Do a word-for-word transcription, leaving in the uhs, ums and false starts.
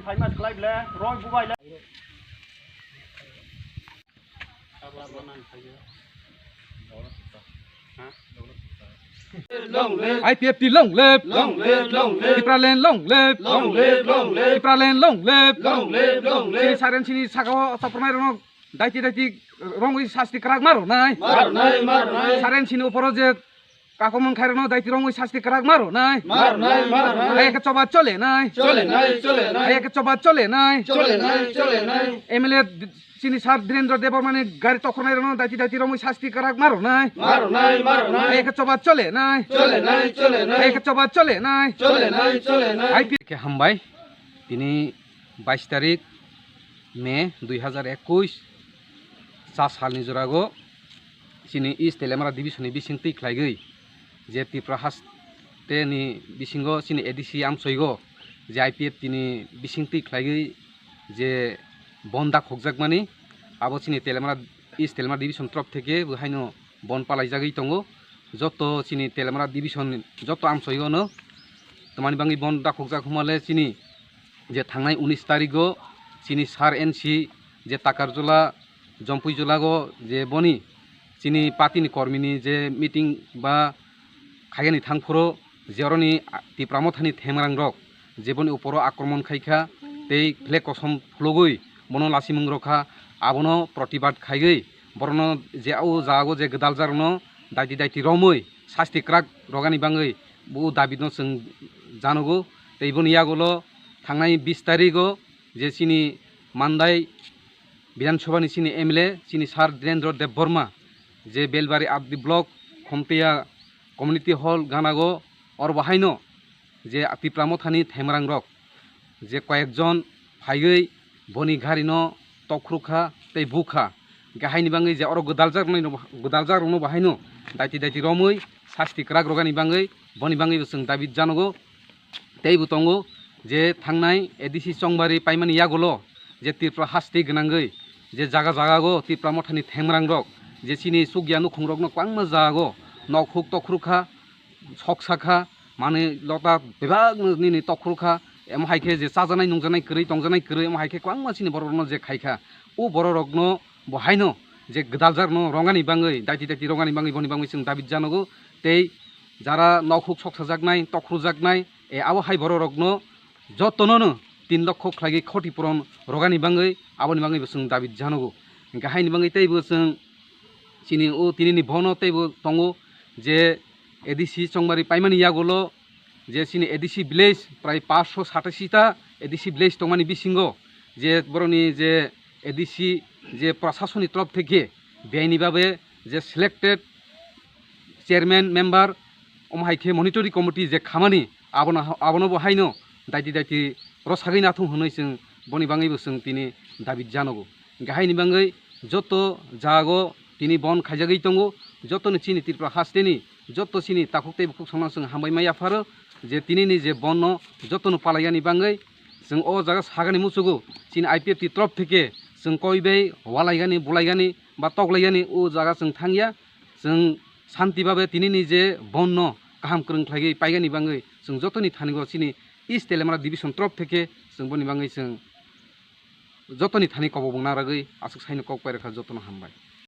Phaima khlai ble, roi bubai le. Long live. I P F T long live. Long live, long live. Tipraland long live. Long live, long live. Tipraland long live. Long live, long live. Chini saren chini sakao tapranai rok daiti daiti rongwi sasti kwrak ma rwnai. Ma rwnai, ma rwnai. Saren chini uporo je kakomon khairokno daiti rongwi sasti kwrak ma rwnai. Ma rwnai, ma rwnai. Hai khe choba chole nai. Chole nai, chole nai. Hai khe choba chole nai. Chole nai, chole nai. M L A chini sir Dhirendra Debbarmani gari tokhornai rokno daiti daiti rongwi sasti kwrak ma rwnai. Ma rwnai, ma rwnai. Hai khe choba chole nai. Chole nai, chole nai. Hai khe choba chole nai. Chole nai, chole nai. Hai pi- Khe hambai. Tini bais tarik May dui hazar ekush cha salni jorago chini East Teliamura Division ni bising twi khlaigwi je Tripura haste ni bisingo chini A D C amsoigo je I P F T ni bising twi khlaigwi je bon dakhokjakmani abo chini Teliamura East Teliamura Division torof theke bo haino bon palaijagwi tongo. Joto chini Teliamura Division joto amsoigo no twmani bangwi bon dakhokjak hwnmale chini je thangnai unis tarigo chini sir N C je Takarjula, Jompujulago je boni chini party ni kormi ni je meeting ba khaiyani thangphuru je oroni Tipra Mothani themrang rok je boni uporo akromon khaikha tei flag kosom phlugwi bono lasimung rokha, abono protibad khaiwi borokno je o jago je gwdaljakrokno daiti daiti romwi sasti kwrak rogani bangwi bo dabi no chwng janogo. Tei boni yagulo thangnai bis tarigo je chini Mandai Bidhan Sabha ni chini M L A chini sir Dhirendra Debbarma je Belbari R D Block Khomtiya Community Hall ganago oro bo haino je Tipra Mothani themrang rok je koyekjon phaiwi boni gari no tokhru kha tei bukha. Gahaini bangwi je oro gwdaljakrokno, gwdaljakrokno bo haino daiti daiti romwi sasti kwrak rogani bangwi boni bangwi bo chwng dabi janogo. Tei bo tongo je thangnai A D C chongbari paimani yagulo je Tripura haste gwnangwi je jaga jaga go Tipra Mothani themrang rok je chini chukya nukhung rokno kwbangma jaga go nok huk tokhru kha, sok sakha, manwi lota bebak nini tokhru kha, emo hai khe je chajanai nungjanai kwrwi tongjanai kwrwi emo hai khe kwbangma chini borok rokno je khai kha, o borok rokno bo haino je gwdaljakrokno rongani bangwi daiti daiti rongani bangwi boni bangwi chwng dabi janogo. Tei jara nok huk sok sajaknai, tokhrujaknai, e abo hai borok rokno jotono no tin lokho khlaigwi khoti puron rogani bangwi aboni bangwi bo chwng dabi janogo. Gahaini bangwi tei bo chwng chini o tinini bono tei bo tongo je A D C chongbari paimani yagulo je chini A D C village prai paanch sho satashi ta A D C village tongmani bisingo je borokni je A D C je prasasoni torof theke biyani babe je selected chairman member omo hai khe monitoring committee je khamani abono, abono bo haino daiti daiti rosagwi nathung hwnwi chwng boni bangwi bo chwng tini dabi janogo. Gahaini bangwi joto jago tini bon khaijagwi tongo, jotono chini Tripura hasteni joto chini takhuk tei bukhuk songno chwng hambai ma yapharo je tinini je bonno jotono palaiyani bangwi chwng o jaga sagani muchugo chini I P F T torof theke chwng koi bai walaigani bulaigani ba toklaigani o jaga chwng thangya. Chwng shanti babe tinini je bonno kaham kwrwng khlaiwi paigani bangwi chwng jotoni thanigo chini East Teliamura Division torof theke chwng boni bangwi chwng jotoni thani kobok bung naragwi aswk saino kok pairokha jotono hambai.